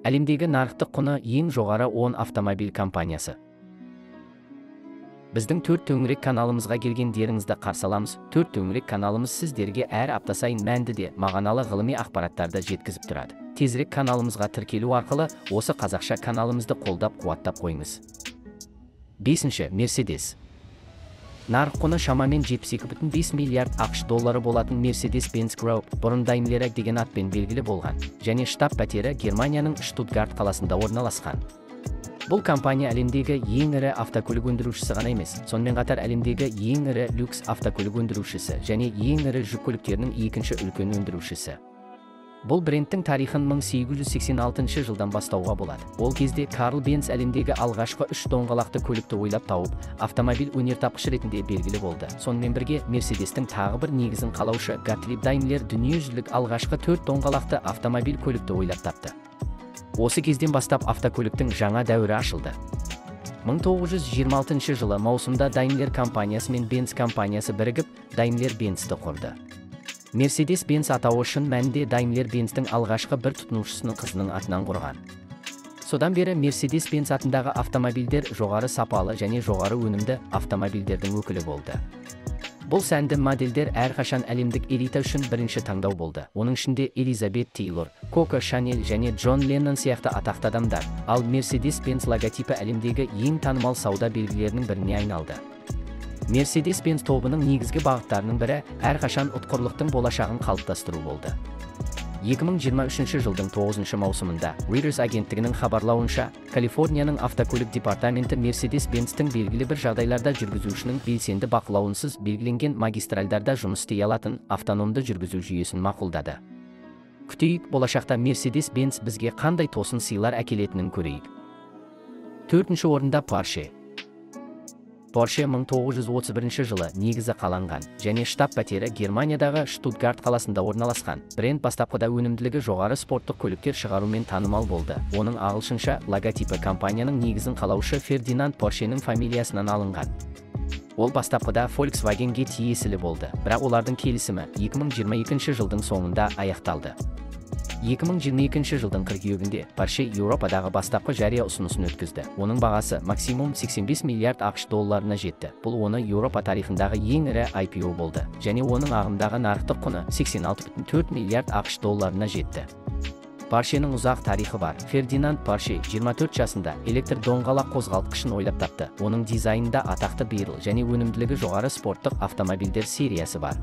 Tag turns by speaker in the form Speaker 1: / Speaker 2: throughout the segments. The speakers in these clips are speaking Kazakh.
Speaker 1: Әлемдегі нарықтық құны ең жоғары 10 автомобиль компаниясы. Біздің төрт төңірек каналымызға келгендеріңізді қарсы аламыз. Төрт төңірек каналымыз сіздерге әр апта сайын мәнді де мағыналы ғылыми ақпараттарды жеткізіп тұрады. Тезірек каналымызға тіркелу арқылы осы қазақша каналымызды қолдап қуаттап қойыңыз. 5. Мерседес. Нарық құны шамамен 72,5 миллиард ақш доллары болатын Mercedes-Benz Group бұрын Daimler AG деген атпен белгілі болған және штаб пәтері Германияның Штутгарт қаласында орналасқан. Бұл компания әлемдегі ең ірі автокөлік өндірушісі ғана емес, сонымен қатар әлемдегі ең ірі люкс автокөлік өндірушісі және ең ірі жүк көліктерінің екінші үлкен өндірушісі. Бұл брендтің тарихын 1886 жылдан бастауға болады. Ол кезде Карл Бенц әлемдегі алғашқы үш доңғалақты көлікті ойлап тауып, автомобиль өнертапқышы ретінде белгілі болды. Сонымен бірге Мерседестің тағы бір негізін қалаушы Готлиб Даймлер дүниежүзілік алғашқы төрт доңғалақты автомобиль көлікті ойлап тапты. Осы кезден бастап автокөліктің жаңа дәуірі ашылды. 1926 жылы маусымда Daimler компаниясы мен Benz компаниясы бірігіп, Daimler Benz'ті құрды. Mercedes-Benz атауы шын мәнінде Daimler-Benz'тің алғашқы бір тұтынушысының қызының атынан құрған. Содан бері Mercedes-Benz атындағы автомобильдер жоғары сапалы және жоғары өнімді автомобильдердің өкілі болды. Бұл сәнді модельдер әрқашан әлемдік элита үшін бірінші таңдау болды. Оның ішінде Элизабет Тейлор, Коко Шанель және Джон Леннон сияқты атақты адамдар, ал Mercedes-Benz логотипі әлемдегі ең танымал сауда белгілерінің біріне айналды. Mercedes-Benz тобының негізгі бағыттарының бірі әрқашан ұтқырлықтың болашағын қалыптастыру болды. 2023 жылдың 9 маусымында Reuters агенттігінің хабарлауынша, Калифорнияның автокөлік департаменті Mercedes-Benz'тің белгілі бір жағдайларда жүргізушінің белсенді бақылауынсыз белгіленген магистральдарда жұмыс істей алатын автономды жүргізу жүйесін мақұлдады. Күтейік, болашақта Mercedes-Benz бізге қандай тосын сыйлар әкелетінін көрейік. 4-ші орында Porsche. Porsche 1931 жылы негізі қаланған және штаб пәтері Германиядағы Штутгарт қаласында орналасқан. Бренд бастапқыда өнімділігі жоғары спорттық көліктер шығарумен танымал болды. Оның ағылшынша логотипі компанияның негізін қалаушы Фердинанд Поршенің фамилиясынан алынған. Ол бастапқыда Volkswagen-ге тиесілі болды, бірақ олардың келісімі 2022 жылдың соңында аяқталды. 2022 жылдың қыркүйегінде Porsche Еуропадағы бастапқы жария ұсынысын өткізді. Оның бағасы максимум 85 миллиард ақш долларына жетті. Бұл оны Еуропа тарихындағы ең ірі IPO болды және оның ағымдағы нарықтық құны 86,4 миллиард ақш долларына жетті. Porsche'нің ұзақ тарихы бар. Фердинанд Porsche 24 жасында электр доңғалақ қозғалтқышын ойлап тапты. Оның дизайнында атақты Beetle және өнімділігі жоғары спорттық автомобильдер сериясы бар.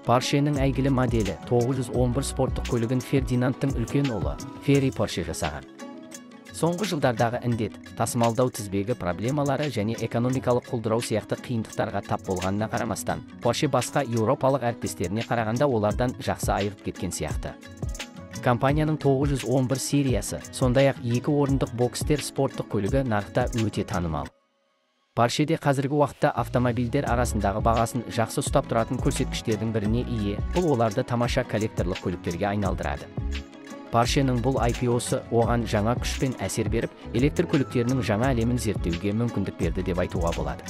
Speaker 1: Porsche'нің әйгілі моделі 911 спорттық көлігін Фердинандтың үлкен ұлы Ферри Porsche жасаған. Соңғы жылдардағы індет, тасымалдау тізбегі проблемалары және экономикалық құлдырау сияқты қиындықтарға тап болғанына қарамастан, Porsche басқа еуропалық әріптестеріне қарағанда олардан жақсы айығып кеткен сияқты. Компанияның 911 сериясы, сондай-ақ екі орындық Boxster спорттық көлігі нарықта өте танымал. Porsche'де қазіргі уақытта автомобильдер арасындағы бағасын жақсы ұстап тұратын көрсеткіштердің біріне ие, бұл оларды тамаша коллекторлық көліктерге айналдырады. Porsche'нің бұл IPO-сы оған жаңа күш пен әсер беріп, электр көліктерінің жаңа әлемін зерттеуге мүмкіндік берді деп айтуға болады.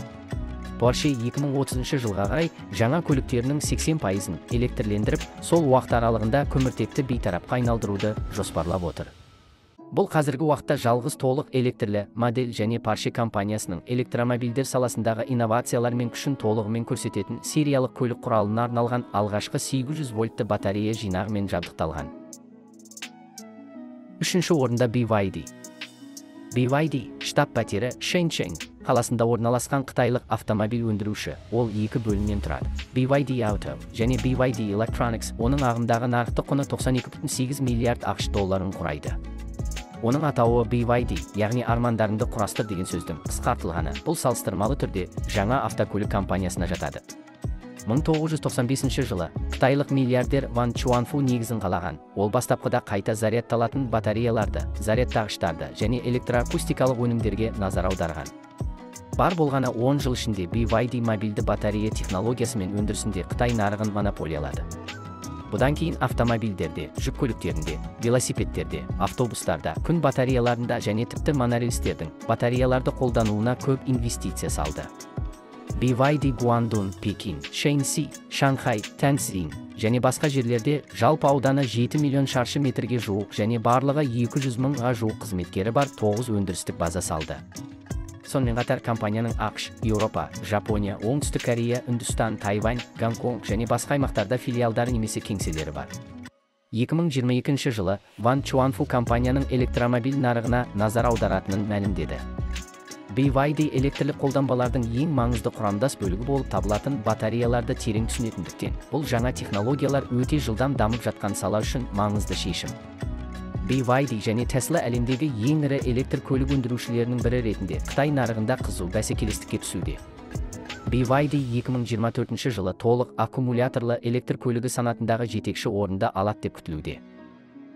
Speaker 1: Porsche 2030 жылға қарай жаңа көліктерінің 80%-ын электрлендіріп, сол уақыт аралығында көміртекті бейтарапқа айналдыруды жоспарлап отыр. Бұл қазіргі уақытта жалғыз толық электрлі модель және Porsche компаниясының электромобильдер саласындағы инновациялар мен күшін толығымен көрсететін сериялық көлік құралына арналған алғашқы 800 вольтты батарея жинағымен жабдықталған. 3-ші орында BYD. BYD штаб пәтері Шэньчжэнь қаласында орналасқан қытайлық автомобиль өндіруші. Ол екі бөлімнен тұрады. BYD Auto және BYD Electronics. Оның ағымдағы нарықтық құны 92,8 миллиард ақш долларын құрайды. Оның атауы BYD, яғни армандарыңды құрастыр деген сөздің қысқартылғаны. Бұл салыстырмалы түрде жаңа автокөлік компаниясына жатады. 1995 жылы қытайлық миллиардер Ван Чуанфу негізін қалаған. Ол бастапқыда қайта зарядталатын батареяларды, зарядтағыштарды және электроакустикалық өнімдерге назар аударған. Бар болғаны 10 жыл ішінде BYD мобильді батарея технологиясымен өндірісінде Қытай нарығын монополиялады. Бұдан кейін автомобильдерде, жүк көліктерінде, велосипедтерде, автобустарда, күн батареяларында және тіпті монорельстердің батареяларды қолдануына көп инвестиция салды. BYD Гуандун, Пекин, Шэньси, Шанхай, Тяньцзинь, және басқа жерлерде жалпы ауданы 7 миллион шаршы метрге жуық және барлығы 200 мыңға жуық қызметкері бар 9 өндірістік база салды. Сонымен қатар компанияның АҚШ, Еуропа, Жапония, Оңтүстік Корея, Үндістан, Тайвань, Гонконг және басқа аймақтарда филиалдары немесе кеңселері бар. 2022 жылы Ван Чуанфу компанияның электромобиль нарығына назар аударатынын мәлімдеді. BYD электрлік қолданбалардың ең маңызды құрамдас бөлігі болып табылатын батареяларды терең түсінетіндіктен, бұл жаңа технологиялар өте жылдам дамып жатқан сала үшін маңызды шешім. BYD және Tesla әлемдегі ең ірі электр көлік өндірушілерінің бірі ретінде Қытай нарығында қызу бәсекелестікке түсуде. BYD 2024 жылы толық аккумуляторлы электр көлігі санатындағы жетекші орынды алады деп күтілуде.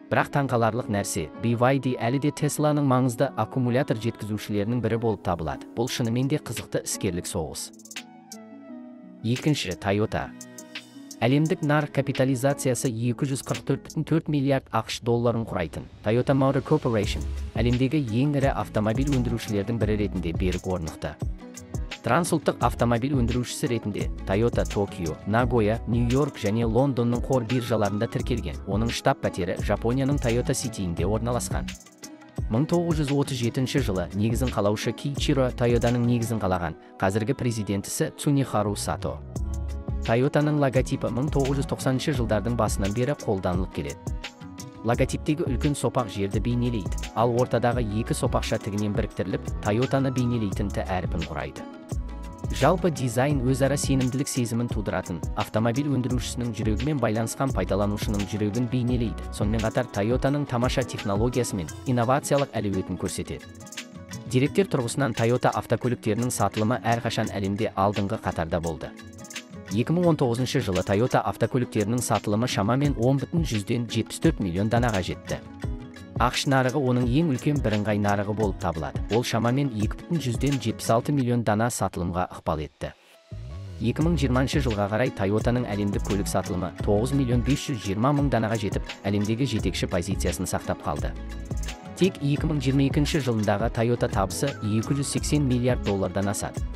Speaker 1: Бірақ таңқаларлық нәрсе, BYD әлі де Тесланың маңызды аккумулятор жеткізушілерінің бірі болып табылады. Бұл шынымен де қызықты іскерлік соғыс. Екінші, Toyota. Әлемдік нарық капитализациясы 244,4 миллиард ақш долларын құрайтын Toyota Motor Corporation әлемдегі ең ірі автомобиль өндірушілердің бірі ретінде берік орнықты. Трансұлттық автомобиль өндірушісі ретінде Toyota Токио, Нагоя, Нью-Йорк және Лондонның қор биржаларында тіркелген. Оның штаб пәтері Жапонияның Toyota City-інде орналасқан. 1937 жылы негізін қалаушы Кичиро Тойоданың негізін қалаған, қазіргі президентісі Цунехару Сато. Toyotаның логотипі 1990 жылдардың басынан бері қолданылып келеді. Логотиптегі үлкен сопақ жерді бейнелейді, ал ортадағы екі сопақша тігінен біріктіріліп, Toyotаны бейнелейтін Т әрпін құрайды. Жалпы дизайн өзара сенімділік сезімін тудыратын, автомобиль өндірушісінің жүрегімен байланысқан пайдаланушының жүрегін бейнелейді. Сонымен қатар Toyotаның тамаша технологиясы мен инновациялық әлеуетін көрсетеді. Деректер тұрғысынан Toyota автокөліктерінің сатылымы әрқашан әлемде алдыңғы қатарда болды. 2019 жылы Toyota автокөліктерінің сатылымы шамамен 10,74 миллион данаға жетті. АҚШ нарығы оның ең үлкен бірыңғай нарығы болып табылады. Ол шамамен 2,76 миллион дана сатылымға ықпал етті. 2020 жылға қарай Toyotаның әлемдік көлік сатылымы 9 миллион 520 мың данаға жетіп, әлемдегі жетекші позициясын сақтап қалды. Тек 2022 жылындағы Toyota табысы 280 миллиард доллардан асады.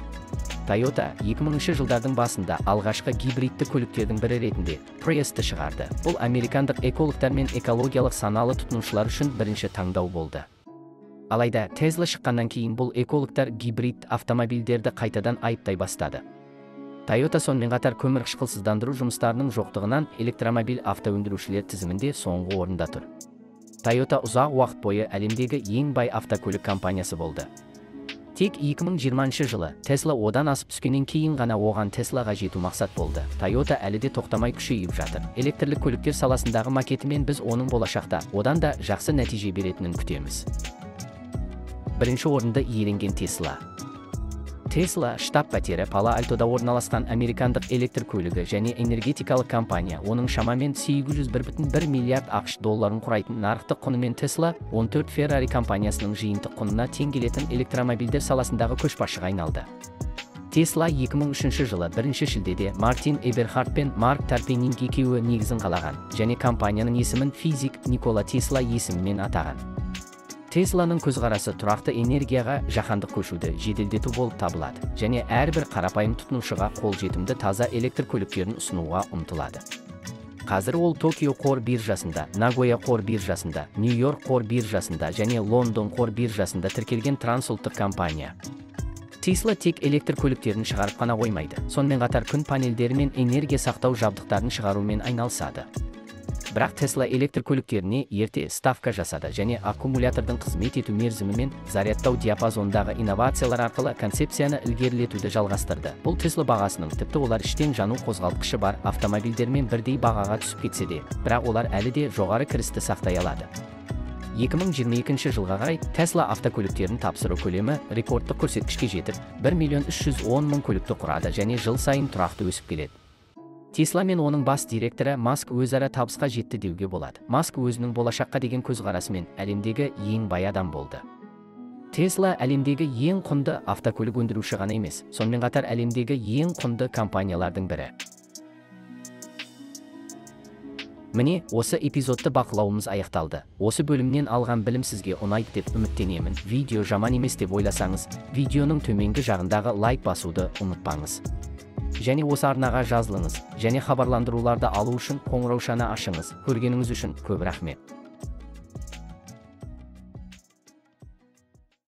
Speaker 1: Toyota 2000 жылдардың басында алғашқы гибридті көліктердің бірі ретінде Prius-ты шығарды. Бұл американдық экологтар мен экологиялық саналы тұтынушылар үшін бірінші таңдау болды. Алайда Tesla шыққаннан кейін бұл экологтар гибрид автомобильдерді қайтадан айыптай бастады. Toyota сонымен қатар көмір қышқылсыздандыру жұмыстарының жоқтығынан электромобиль автоөндірушілер тізімінде соңғы орында тұр. Toyota ұзақ уақыт бойы әлемдегі ең бай автокөлік компаниясы болды. Тек 2020 жылы Tesla одан асып түскеннен кейін ғана оған Teslaға жету мақсат болды. Toyota әлі де тоқтамай күшейіп жатыр. Электрлік көліктер саласындағы макетімен біз оның болашақта одан да жақсы нәтиже беретінін күтеміз. Бірінші орынды иеленген Tesla. Tesla штаб пәтері Пало-Альтода орналасқан американдық электр көлігі және энергетикалық компания. Оның шамамен 801,1 миллиард ақш долларын құрайтын нарықтық құнымен Tesla 14 Ferrari компаниясының жиынтық құнына тең келетін электромобильдер саласындағы көшбасшыға айналды. Tesla 2003 жылы 1 шілдеде Мартин Эберхард пен Марк Тарпенинг екеуі негізін қалаған және компанияның есімін физик Никола Тесла есімімен атаған. Тесланың көзқарасы тұрақты энергияға жаһандық көшуді жеделдету болып табылады және әрбір қарапайым тұтынушыға қолжетімді таза электр көліктерін ұсынуға ұмтылады. Қазір ол Токио қор биржасында, Нагоя қор биржасында, Нью-Йорк қор биржасында және Лондон қор биржасында тіркелген трансұлттық компания. Tesla тек электр көліктерін шығарып қана қоймайды, сонымен қатар күн панельдері мен энергия сақтау жабдықтарын шығарумен айналысады. Бірақ Tesla электр көліктеріне ерте ставка жасады және аккумулятордың қызмет ету мерзімі мен зарядтау диапазондағы инновациялар арқылы концепцияны ілгерілетуді жалғастырды. Бұл Tesla бағасының тіпті олар іштен жану қозғалтқышы бар автомобильдермен бірдей бағаға түсіп кетсе де, бірақ олар әлі де жоғары кірісті сақтай алады. 2022 жылға қарай Tesla автокөліктерін тапсыру көлемі рекордтық көрсеткішке жетіп, 1 310 000 көлікті құрады және жыл сайын тұрақты өсіп келеді. Tesla мен оның бас директоры Маск өзара табысқа жетті деуге болады. Маск өзінің болашаққа деген көзқарасымен әлемдегі ең бай адам болды. Tesla әлемдегі ең құнды автокөлік өндіруші ғана емес, сонымен қатар әлемдегі ең құнды компаниялардың бірі. Міне, осы эпизодты бақылауымыз аяқталды. Осы бөлімнен алған білім сізге ұнайды деп үміттенемін. Видео жаман емес деп ойласаңыз, видеоның төменгі жағындағы лайк басуды ұмытпаңыз. Және осы арнаға жазылыңыз және хабарландыруларды алу үшін қоңыраушаны ашыңыз. Көргеніңіз үшін көп рахмет.